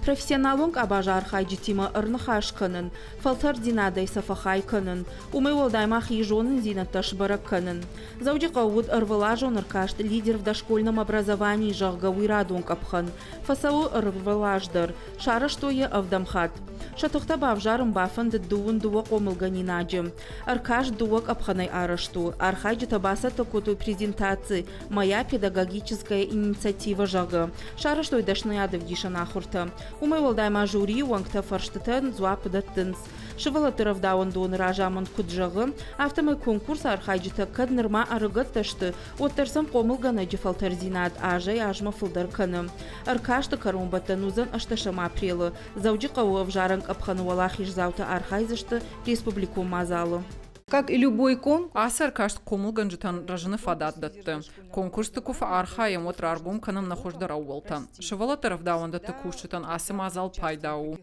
Профессионалон къабазы архайджытимӕ ӕрныхас кӕнын, фӕлтӕрддзинадӕй сӕ фӕхай кӕнын, уымӕй уӕлдай ма хи зонындзинӕдтӕ сбӕрӕг кӕнын. Дзӕуджыхъӕуы уыд ӕрвылазон ӕркаст «Лидер в дошкольном образовании», зӕгъгӕ, уый радон къӕпхӕн. Фӕцӕуы ӕрвылаз дӕр. Сарӕзтой йӕ ӕвдӕм хатт. Сӕ тыхтӕ бавзарын бафӕндыд дыууын дыууӕ хъомылгӕнинаджы. Ӕркаст дыууӕ къӕпхӕнӕй арӕзт у. Архайджытӕ бацӕттӕ кодтой презентаци «Моя педагогическая инициатива», зӕгъгӕ. Сарӕзтой дӕсныйадӕвдисӕн ахуыртӕ. Уымӕй уӕлдай ма жюрийы уӕнгтӕ фӕрстытӕн дзуапп дӕттынц. Сывӕллӕтты рӕвдауӕндоны разамынд куыд зӕгъы, афтӕмӕй конкурсы архайджытӕ кӕд нырма ӕрыгӕттӕ сты, уӕддӕр сӕм хъомылгӕнӕджы фӕлтӕрдзинад азӕй-азмӕ фылдӕр кӕны. Ӕркасты кӕронбӕттӕн уыдзӕн ӕстӕсӕм апрелы. Дзӕуджыхъӕуы ӕвзарӕн къӕпхӕны уӕлахиздзаутӕ архайдзысты республикон мадзалы. Как и любой конкурс. Ацы ӕркаст хъомылгӕнджытӕн рӕзыны фадат дӕтты. Конкурсты куы фӕархайӕм, уӕд раргом кӕнӕм нӕ хуыздӕр ӕууӕлтӕ. Сывӕллӕтты рӕвдауӕндӕтты кусджытӕн ацы мадзал пайда у.